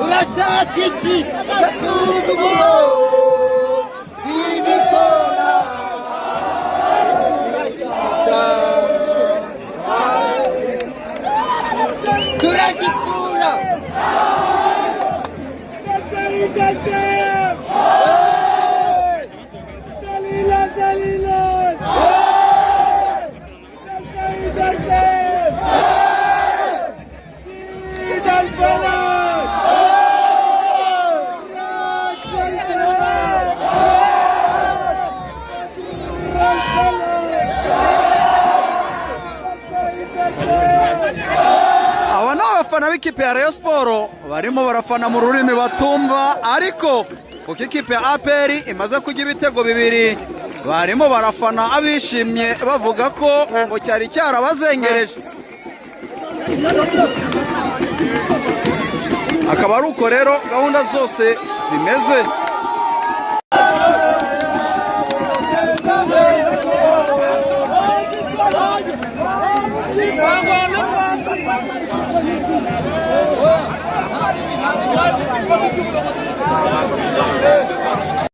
Urashaka iki gasuzuguro ibikora turagipfura. Aba ni abafana b'ikipe ya Rayon Sport barimo barafana mu rurimi batumva, ariko kuko ikipe ya APR imaze kujya ibitego bibiri, barimo barafana abishimye, bavuga ko ngo cyari cyarabazengereje. Akaba ari uko rero gahunda zose zimeze.